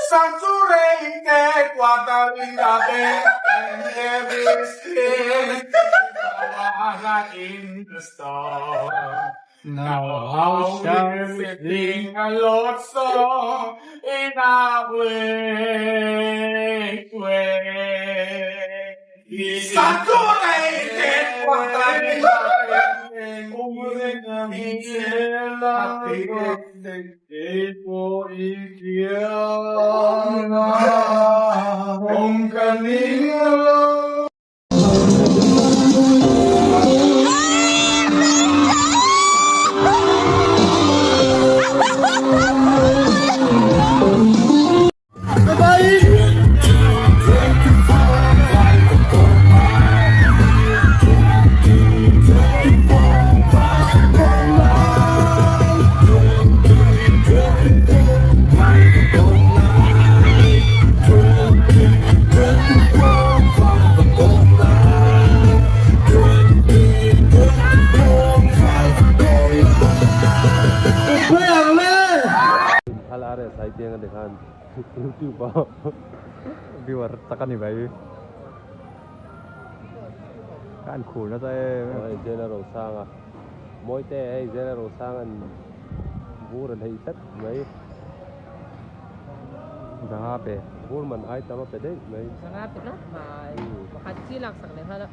Saturated water in the bed and every skin in the store. Now how shall we sing a Lord's song in our way? way? Saturated water in the bed and YouTube ah viewer tak a ni mai ka an khur nasa em em. Hei Zela Rosanga Mawite hei Zela Rosanga'n bur a hleih tlat mai. Zanga pe. Bur man ai tam a pe daih mai. Zanga pe tlat mai. Pakhat chi laksak leh nghal a.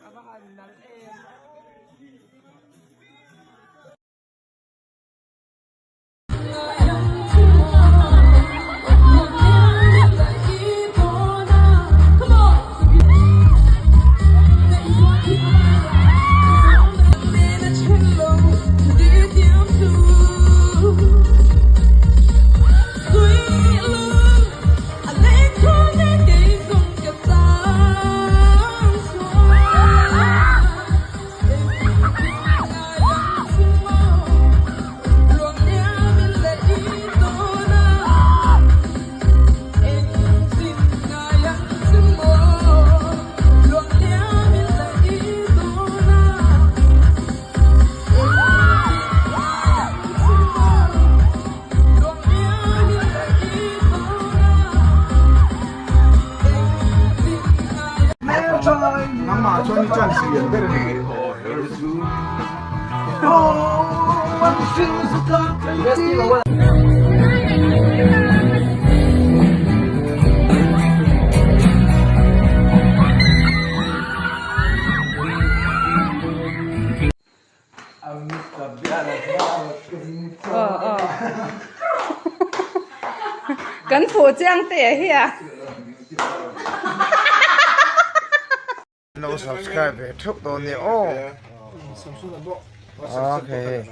A va han nalh em. Nangmah chuan i chance lian ber a ni. Kan fuh chiang te hi a. No subscribe ve theuh dawn nia aw. Okay.